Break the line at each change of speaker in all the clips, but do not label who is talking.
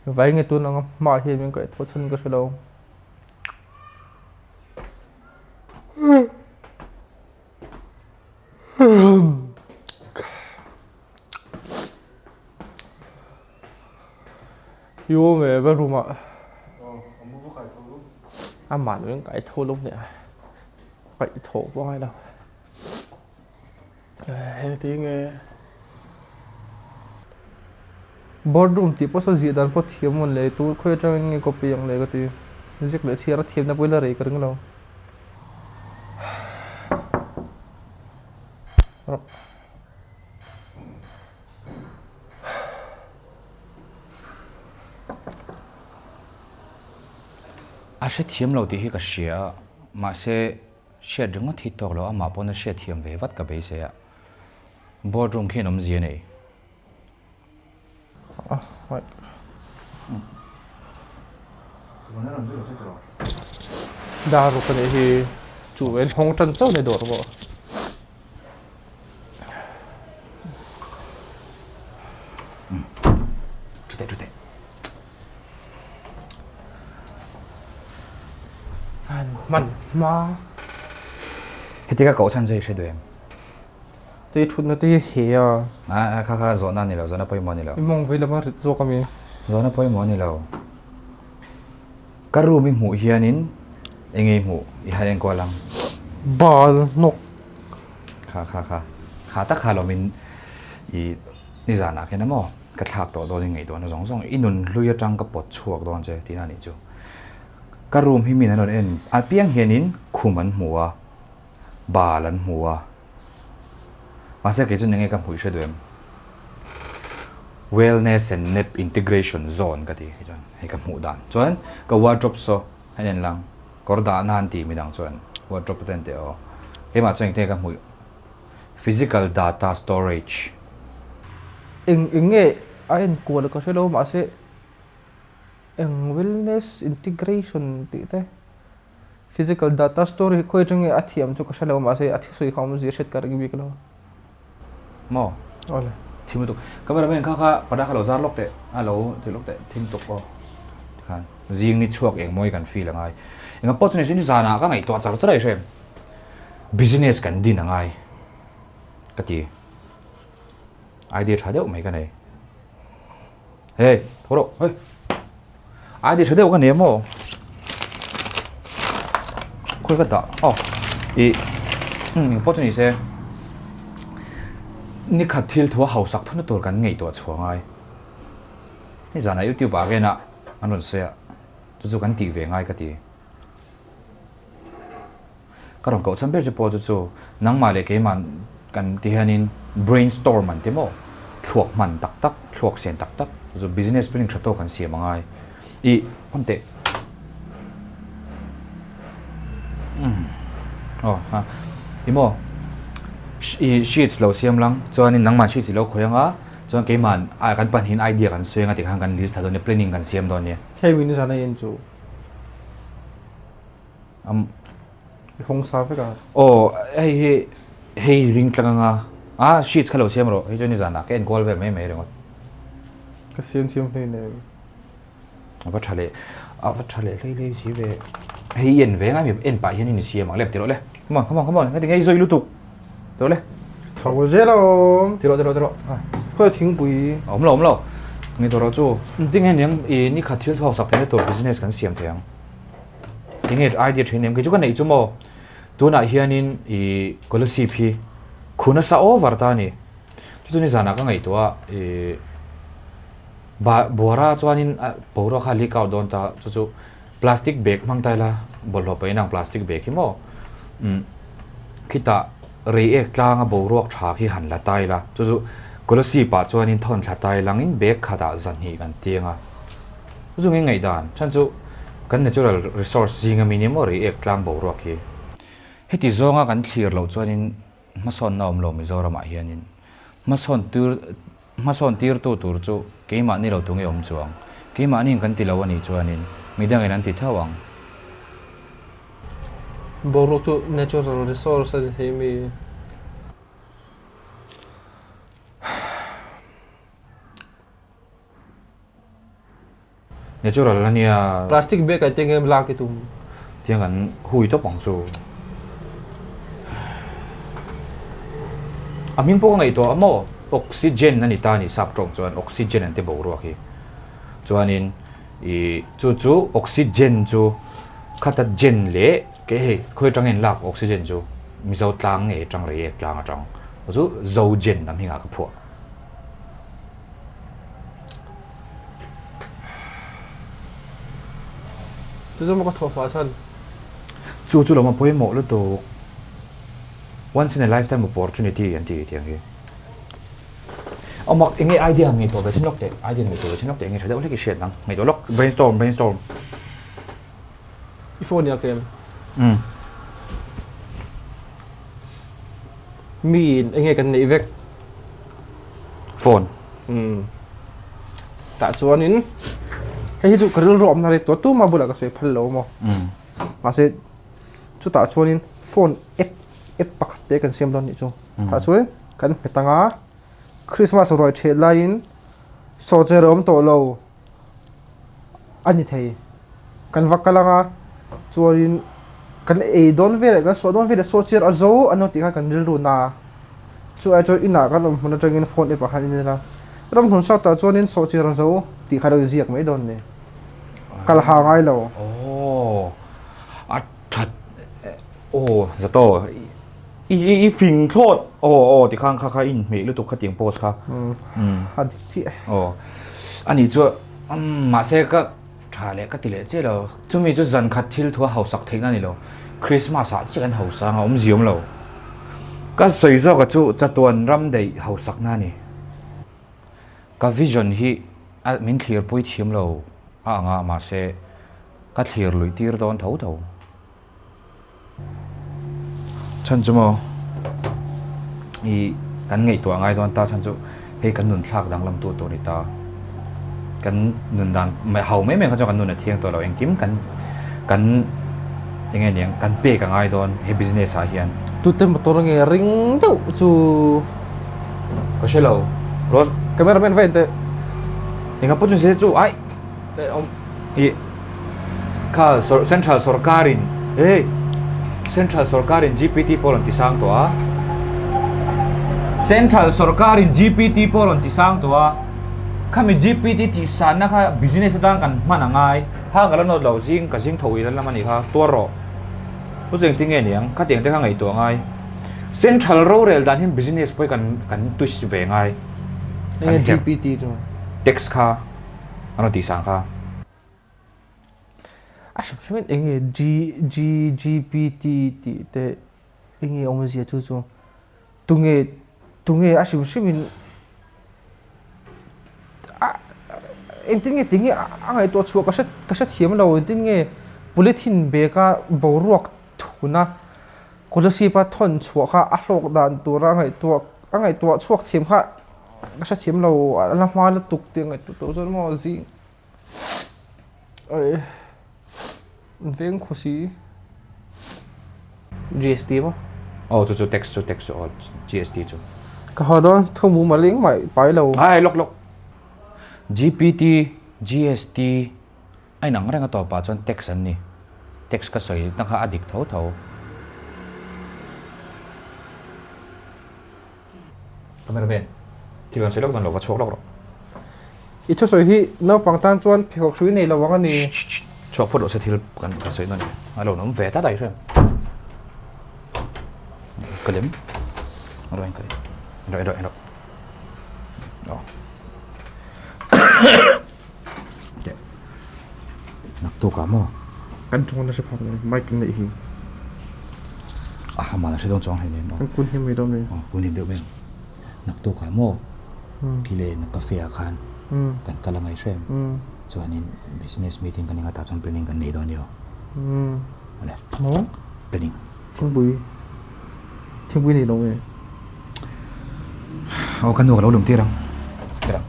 Vai nge tun anga hmaah hian min kaih thaw chhan ka hre lo. I awm e va room ah amah lo in kai tho lo nia kaih tho pawh a ngai lo heng nge board room tih pawh saw ziah dan pawh thiam mawn le tur khawi atangin nge copy ang le ka ti ziak leh chhiar a thiamna pawh ila rei ka ring lo.
A hrethiam lo tih hi ka hria a, mahse hriat ringawt hi tawk lo, amah pawn a hriatthiam ve vat ka beisei a, board room khian awmzia a nei.
Dar ruk a nih hi chu en hawng tan chauh a ni dawr pawh.
Chuteh chuteh.
An hman hma.
Heti ka koh chhan chu i hre duh em?
Tui thutna te hi he a.
A kha kha zawhna a ni lo, zawhna pawimawh a ni lo.
I mawng vei lama rit zawk a mi?
Zawhna pawimawh a ni lo. Ka room i hmuh hianin eng nge i hmuh? I han enkual ang.
Bal hnawk.
Kha kha kha. Kha tak kha lawmin i nizanah khian emaw ka thlak tawh dawn i ngaihtuahna zawng zawng i nun hlui atang ka pawt chhuak dawn che tihna a nih chu. Ka room hi min an rawn en apiang hianin khum an hmu a, bal an hmu a. Mahse kei chu enge ka hmuih hre duh em? Wellness and nap integration zone ka ti khi chuan hei ka hmuh dan chuan ka wardrobe saw a en lang kawr dah nan tih midang chuan wardrobe te an teh aw keimah chuan engtin nge ka hmuih physical data storage.
Eng eng nge a enkual ka hre lo mahse eng wellness integration tih te. Physical data store hi khawi atang nge a thiam chu ka hre lo mahse a thusawi kha awmzia hriat ka ring bik lo.
Maw?
Awle.
Thim lutuk. Cameraman kha kha pada kha lo zar lawk teh. A lo ti lawk teh. Thim tuk aw. Tikhan zing ni chhuak eng mawi kan feel angai. Enga pawh chu ni sin zanah ka ngaihtuah char char a i hrem. Business kan din angai ka ti. Idea tha deuh mai ka nei. Hey, tho rawh. Hey. Idea tha deuh ka nei maw? Khawi ka dah. Oh. I pawh chu ni se. Ni khat thil thu a hausak thuna tur kan ngaihtuah chhuah ngai. Ni zanah YouTube ah khian a an rawn sawi a. Chu chu kan tih ve ngai ka ti. Ka rawn koh chhan ber chu pawh chu chu nangmah leh keimah kan ti hianin brainstorm an ti maw? Thluak hman tak tak, thluak sen tak tak chu business planning tha tawk kan siam a ngai. Ih, hman teh. Umm aw ha ih maw ih sheets lo siam lang chuanin nangmah sheets i lo khawih anga chuan keimah kan pahnihin idea kan sawi anga tikhan kan list thla dawn nia planning kan siam dawn nia.
Hei min zan a en chu.
Am.
I hawng sa vek a.
Aw hei hi hei ring tlang anga a sheets kha lo siam rawh hei chu nizanah ka enkual vel mai mai ringawt.
Ka siam thiam hlei nen.
A va tha leh a va tha leh hlei hlei si ve. Hei i en ve ngai mi en pah hian in i siam ang lem ti rawh le. Come on come on come on heti ngei zawi lutuk. Ti rawh le.
Tho zel a awm.
Ti rawh ti rawh ti rawh.
Khawi thingpui.
Awm lo awm lo. Ngi tawh rawh chu. Engtin nge niang i ni khat thil thawk sak theihna tur business kan siam thei ang. Enge idea thin em kei chu ka neih chu maw tunah hianin i Kolasib hi khu nasa over ta a ni chu chu nizanah ka ngaihtuah a i bah buara chuanin a boruak kha a leak out dawn ta chu chu plastic bag hmang ta ila bawlhhlawh pawh inang plastic bag hi maw umm khitah reiek tlanga boruak tha khi han la ta ila chu chu Kolasib ah chuanin thawn thla ta ila angin bag khatah zahnih kan tiang a. Chu nge ngaihdan chhan chu kan natural resource zinga mi nia maw reiek tlang boruak hi. Heti zawnga kan thlir loh chuanin hmasawnna awm lo Mizoramah hianin hmasawn tir hmasawn tirtu tur chu keimahni lo tunge awm chuang. Keimahniin kan ti lo a nih chuanin midangin an ti tho ang.
Boruak chu natural resource a ni thei mi.
Natural ania.
Plastic bag ah te nge lak i tum.
Tiang kan hui tawp ang chu. A hming pawh ka ngaihtuah a maw? Oxygen a ni ta a ni sap tawng chuan oxygen an ti boruak hi. Chuanin ih chu chu oxygen chu khata gen leh kei hei khawi atang in lak oxygen chu Mizo tlang nge atang Reiek tlang atang chu Zogen a hmingah ka phuah.
Chu chu maw ka thawh fah chhan?
Chu chu lo ma pawimawh lutuk. Once in a lifetime opportunity an ti tiang hi. Aw mak enge idea han ngaihtuah ve chin lawk teh, idea han ngaihtuah ve chin lawk teh enge tha deuh hlek i hriat nang. Ngaihtuah lawk, brainstorm, brainstorm.
I phone i a kem? Umm. Mi in enge kan neih vek?
Phone.
Umm. Tah chuanin hei hi chu ka rilru awmna rei tawh tuma bulah ka sawi phal lo maw?
Umm.
Mahse chutah chuanin phone app app pakhat te kan siam dawn nih chu. Tah chuan kan hmet anga Christmas ruai ṭheh laiin sawhcher a awm tawh lo. a ni thei kan va kal anga chuanin kan ei dawn veleh kan suah dawn veleh saw chiar a zo an lo tih khan kan rilru na a chu ai chuan inah kan awm hmun atangin phone app ah khan in en a ramhlun south ah chuanin saw chiar a zo tih kha lo inziak mai dawn a ni kal ha ngai lo.
Aww a that aw zato i i fing thlawt aw aw ti khan kha kha i inhmeh lutuk kha tiang post kha
a dik chiah
aw ani chu mahse ka tha leh ka ti leh chiah lo chumi chu zan khat thil thu a hausak theihna a ni lo Christmas ah chiah kan hausa anga awm ziawm lo ka sawi zawk a chu chatuan ram daih hausakna a ni ka vision hi a min thlir pui thiam lo a ang a mahse ka thlir luih tir dawn tho tho. Chhan chu maw ih kan ngaihtuah ngai dawn ta chhan chu hei kan nun thlak danglam tur tur a ni ta kan nun dan ho mai mai kha chuan kan nun a thiang tawh lo engkim kan kan eng nge niang kan pek a ngai dawn he business ah hian.
Tute motor nge ring deuh chu.
Ka hre lo Rose.
Cameraman va en teh.
Enga pawh chu ni se chu ai ih. Kha Central sorkarin hei Central sorkarin GPT pawh rawn ti sang tawh a Central sorkarin GPT pawh rawn ti sang tawh a khami GPT tih sanna kha business atan kan hman a ngai ha ka la nawt lo zing ka zing tho ila lam a nih kha tuar rawh u chu engtin nge niang khatiang te kha ngaihtuah a ngai Central rorel dan hian business pawh hi kan kan twist ve ngai
Enge GPT chu
Tax kha an rawn tih sang kha.
A hrim hrim in enge G G G P T tih te enge awmzia chu chu tunge tunge a hrim hrim in a engtin nge tinge a ngaihtuah chhuah ka hre ka hrethiam lo engtin nge polythene bag a boruak thuna Kolasib a thawn chhuah kha a hlawk dan tura ngaihtuah a ngaihtuah chhuak thiam kha ka hrethiam lo a la hma lutuk tih a ngaihtuah tawh chuan maw zing Oi veng khaw si GST maw?
Aw chu chu tax chu tax chu aw GST chu.
Ka haw dawn thu mumal engmah pai lo.
Ai lawk lawk GPT GST a inang reng a tawpah chuan tax an ni tax ka sawi na kha a dik tho tho. Cameraman, thil kan sawi lawk dawn lo, va chhuak lawk rawh.
I thusawi hi naupang tan chuan pheikhawk hrui nei lo ang a ni.
Chhuak phawt rawh se thil kan kan sawi dawn a lo awm ve tlat a i hre. Ka lem. Rawh en ka lem. Rawh rawh rawh. Aw. Teh. Naktuk ah maw?
Kan thawng na hre phak lo mic neih hi.
A ha mahna hre dawn chuang hlei nem.
Kan kun hnim mai dawn mai.
Aw kun hnim deuh mai ang. Naktuk ah maw? Kile na cafe ah khan kan kal a ngai hrem. Chuanin business meeting kan inga tah chuan planning kan nei dawn nia. Awle.
Maw?
Planning.
Thingpui. Thingpui nei lo nge?
Aw ka nu ka lo lum tir ang. Tir ang.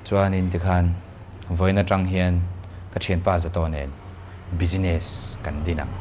Chuanin tikhan vawiin atang hian ka thianpa Zato nen business kan din ang.